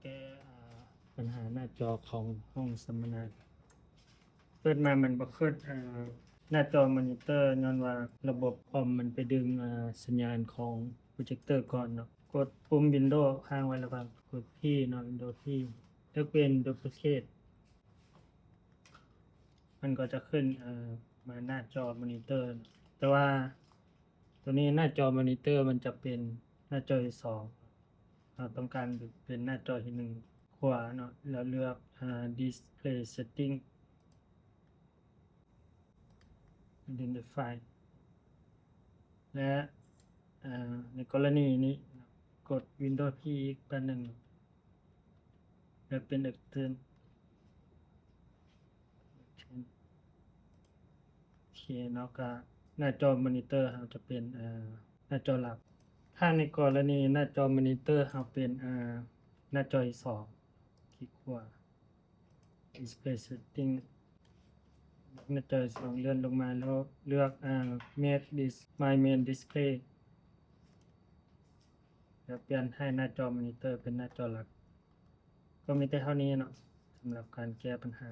ແກ້ ເອີ ບັນຫາໜ້າຈໍຂອງຫ້ອງສຳມະນາ. ເປີດມາມັນບໍ່ຂຶ້ນ ເອີ ໜ້າຈໍມອນິເຕີ ຍ້ອນວ່າລະບົບຄອມມັນໄປດຶງ ເອີ ສັນຍານຂອງໂປຣເຈັກເຕີກ່ອນເນາະ. ກົດປຸ່ມວິນໂດຄ້າງໄວ້ລະຫວ່າງກົດ P ເນາະ ວິນໂດ P ເລືອກເປັນດູພລິເຄດ ມັນກໍຈະຂຶ້ນ ເອີ ມາໜ້າຈໍມອນິເຕີ. ແຕ່ວ່າໂຕນີ້ໜ້າຈໍມອນິເຕີມັນຈະເປັນໜ້າຈໍທີສອງ ເຮົາຕ້ອງການເປັນໜ້າຈໍທີໜຶ່ງຂວາເນາະ ແລ້ວເລືອກ ເອີ display setting identify ແລະ ເອີ ໃນກໍລະນີນີ້ ກົດວິນໂດ P ອີກບາດໜຶ່ງ ແລະ ເປັນ extend ໂອເຄເນາະ. ກະໜ້າຈໍມອນິເຕີເຮົາຈະເປັນ ເອີ ໜ້າຈໍຫຼັກ. ຖ້າໃນກໍລະນີໜ້າຈໍມອນິເຕີເຮົາເປັນ ເອີ ໜ້າຈໍທີສອງ ຄລິກຂວາ display setting ໜ້າຈໍທີສອງ ເລື່ອນລົງມາແລ້ວເລືອກ ເອີ make this my main display ແລ້ວປ່ຽນໃຫ້ໜ້າຈໍມອນິເຕີເປັນໜ້າຈໍຫຼັກ. ກໍມີແຕ່ເທົ່ານີ້ເນາະ ສຳລັບການແກ້ບັນຫາ